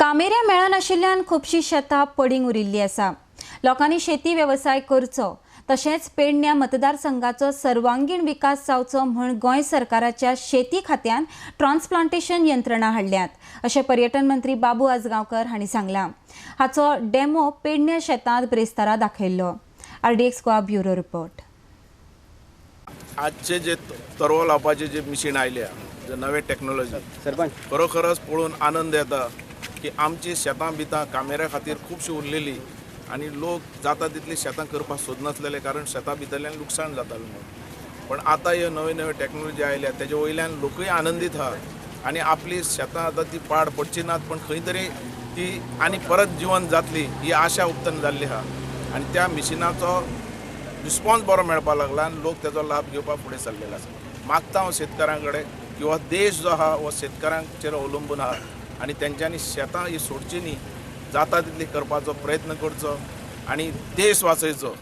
कामेऱ्यां मेळनाशिल्ल्यान खुबशीं शेतां पडींग उरिल्लीं आसा. लोकांनी शेती वेवसाय करचो तशेंच पेडण्या मतदारसंघाचो सर्वांगीण विकास जावचो म्हूण गोंय सरकाराच्या शेती खात्यान ट्रान्सप्लांटेशन यंत्रणा हाडल्यात अशें पर्यटन मंत्री बाबू आजगांवकर हांणी सांगलां. हाचो डेमो पेडण्या शेतांत ब्रेस्तारा दाखयल्लो. RDX Goa bureau report. आजचे जे तरवो लावपाचे जे मिशीन आयल्या, जे नवे टेक्नॉलॉजी, सरपंच, खरोखरच पळोवन आनंद येता की आमची शेतां बितां कामेऱ्या खातीर खुबशी उरलेली आनी लोक जाता तितली शेतां करपाक सोदनासलेले, कारण शेतां भितरल्यान लुकसाण जातालें म्हणून. पण आतां ह्यो नव्यो नव्यो टेक्नॉलॉजी आयल्या, तेजे वयल्यान लोकूय आनंदीत आहा आनी आपली शेतां आतां ती पाड पडची नात, पण खंय तरी ती आनी परत जिवन जातली ही आशा उत्पन्न जाल्ली आहा आनी त्या मिशिनाचो रिस्पॉन्स बरो मेळपाक लागला आनी लोक तेजो लाभ घेवपाक फुडें सरलेलो आसा. मागता हांव शेतकारां कडेन की हो देश जो आहा हो शेतकारांचेर अवलंबून आहा आनी तेंच्यांनी शेतां ही सोडची न्ही, जाता तितली करपाचो प्रयत्न करचो आनी देश वाचयचो.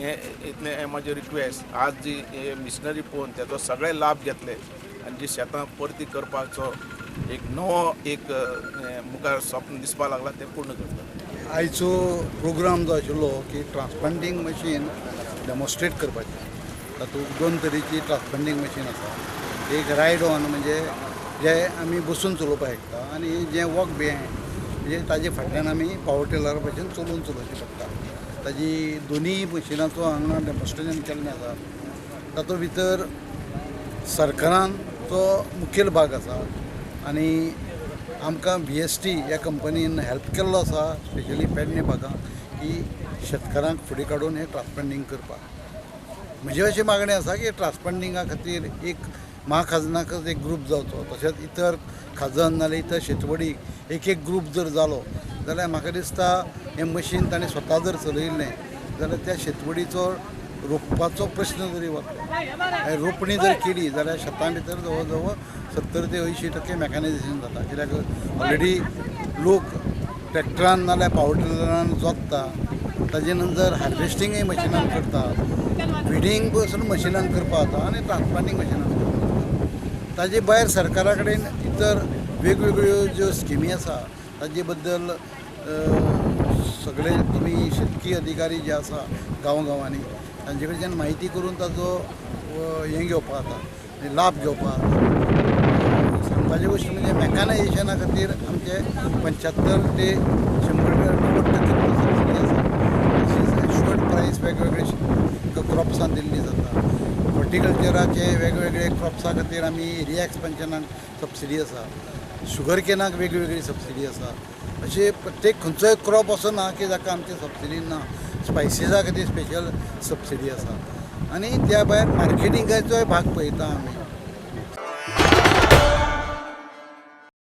हें इतलें हें म्हाजें रिक्वेस्ट. आज जी हे मिशनरी पळोवन तेजो सगळे लाभ घेतले आनी जी शेतां परती करपाचो एक नवो एक हें मुखार स्वप्न दिसपाक लागला, तें पूर्ण करतले. आयचो प्रोग्राम जो आशिल्लो की ट्रान्सप्लांटींग मशीन डेमॉन्स्ट्रेट करपाचें. तातूंत दोन तरेची ट्रान्सप्लांटींग मशीन आसा. एक रायड ऑन, म्हणजे जे आमी बसून चलोवपाक शकता, आनी जें वॉक बिहायंड, म्हणजे ताजे फाटल्यान आमी पावर टिलरा भशेन चलोवन चलोवचें पडटा. ताजी दोनूय मशिनाचो हांगा डेमॉन्स्ट्रेशन केल्लें आसा. तातूंत भितर सरकारान तो मुखेल भाग आसा आनी आमकां व्हीएसटी ह्या कंपनीन हेल्प केल्लो आसा, स्पेशली पेडणे भागांत, की शेतकारांक फुडें काडून हें ट्रान्सप्लांटींग करपाक. म्हजी अशी मागणी आसा की ट्रान्सप्लांटिंगा खातीर एक म्हाखाजनाकच एक ग्रूप जावचो, तशेंच इतर खाजन नाल्यार इतर शेतवडीक एक एक ग्रूप जर जालो जाल्यार म्हाका दिसता हें मशीन ताणें स्वता जर चलयल्लें जाल्यार त्या शेतवडीचो रोपपाचो प्रश्न जरी वतलो. आनी रोपणी जर केली जाल्यार शेतां भितर जवळ जवळ 70 ते 80% मॅकानायझेशन जाता, कित्याक ऑलरेडी लोक ट्रॅक्टरान नाल्यार पावर टिलरान जोत्ता, ताजे नंतर हार्वेस्टिंगय मशिनान करता, विडींग पसून मशिनान करपाक जाता आनी ट्रान्सप्लांटींग मशिनान करपाक जाता. ताजे भायर सरकारा कडेन इतर वेगवेगळ्यो ज्यो स्किमी आसा ताजे बद्दल सगळे तुमी शेतकी अधिकारी जे आसा गांव गांवांनी, तांचे कडच्यान म्हायती करून ताजो हें घेवपाक जाता, लाभ घेवपाक जाता. सांगपाची गोश्ट म्हणजे मॅकानायझेशना खातीर आमचे 75 ते 100, 90% सबसिडी आसा. तशीच एश्युअर्ड प्रायस वेगवेगळे क्रॉप्सान दिल्ली जाता. हॉर्टिकल्चराचे वेगवेगळे क्रॉप्सा खातीर आमी एरिया एक्सपेन्शनाक सबसिडी आसा, शुगर कॅनाक वेगवेगळी सबसिडी आसा. अशें प्रत्येक खंयचोय क्रॉप असो ना की जाका आमची सबसिडी ना. स्पायसिसा खातीर स्पेशल सबसिडी आसा आनी त्या भायर मार्केटिंगाचोय भाग पळयता आमी.